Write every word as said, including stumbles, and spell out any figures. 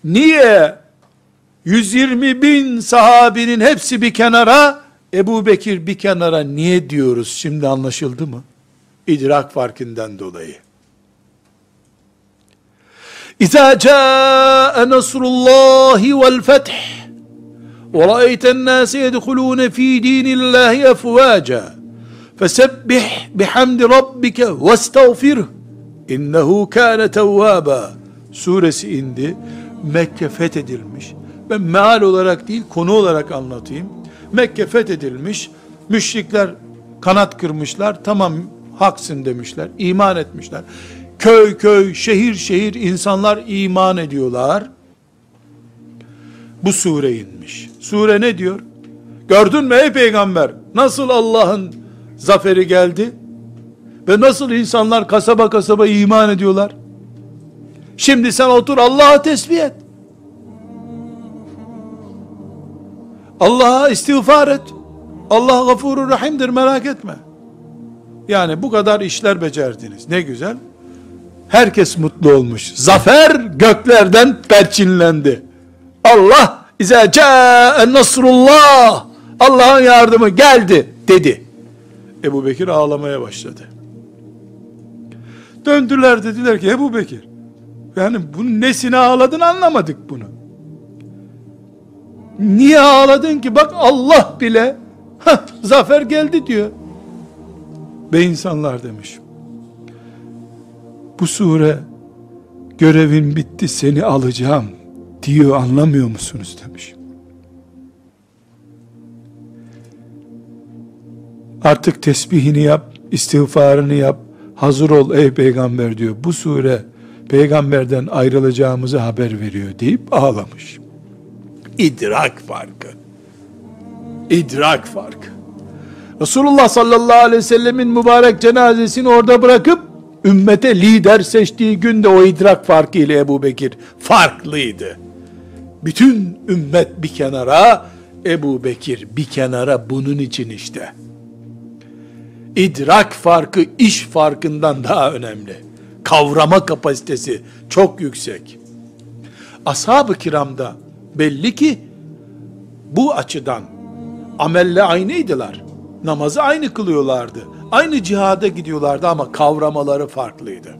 Niye yüz yirmi bin sahabinin hepsi bir kenara, Ebu Bekir bir kenara niye diyoruz? Şimdi anlaşıldı mı? İdrak farkından dolayı. إذا جاء نصر الله والفتح ورأيت الناس يدخلون في دين الله أفواجا فسبح بحمد ربك واستغفره إنه كان توابا suresi indi. Mekke fethedilmiş. Ben meal olarak değil, konu olarak anlatayım. Mekke fethedilmiş. Müşrikler kanat kırmışlar. "Tamam, haksın," demişler. İman etmişler. Köy köy, şehir şehir insanlar iman ediyorlar. Bu sure inmiş. Sure ne diyor? Gördün mü ey peygamber? Nasıl Allah'ın zaferi geldi? Ve nasıl insanlar kasaba kasaba iman ediyorlar? Şimdi sen otur, Allah'a tesbih et. Allah'a istiğfar et. Allah gafurur rahimdir, merak etme. Yani bu kadar işler becerdiniz. Ne güzel. Herkes mutlu olmuş. Zafer göklerden perçinlendi. Allah, "İza ca'e nasrullah." Allah'ın yardımı geldi dedi. Ebu Bekir ağlamaya başladı. Döndüler, dediler ki, "Ebu Bekir, yani bunun nesine ağladın, anlamadık bunu. Niye ağladın ki? Bak Allah bile, hah, zafer geldi diyor." Ve insanlar demiş, "Bu sure görevin bitti, seni alacağım diyor, anlamıyor musunuz?" demiş. "Artık tesbihini yap, istiğfarını yap, hazır ol ey peygamber," diyor. "Bu sure peygamberden ayrılacağımızı haber veriyor," deyip ağlamış. İdrak farkı. İdrak farkı. Resulullah sallallahu aleyhi ve sellemin mübarek cenazesini orada bırakıp ümmete lider seçtiği gün de o idrak farkı ile Ebu Bekir farklıydı. Bütün ümmet bir kenara, Ebu Bekir bir kenara, bunun için işte. İdrak farkı iş farkından daha önemli. Kavrama kapasitesi çok yüksek. Ashab-ı kiram da belli ki bu açıdan amelle aynıydılar. Namazı aynı kılıyorlardı. Aynı cihada gidiyorlardı ama kavramaları farklıydı.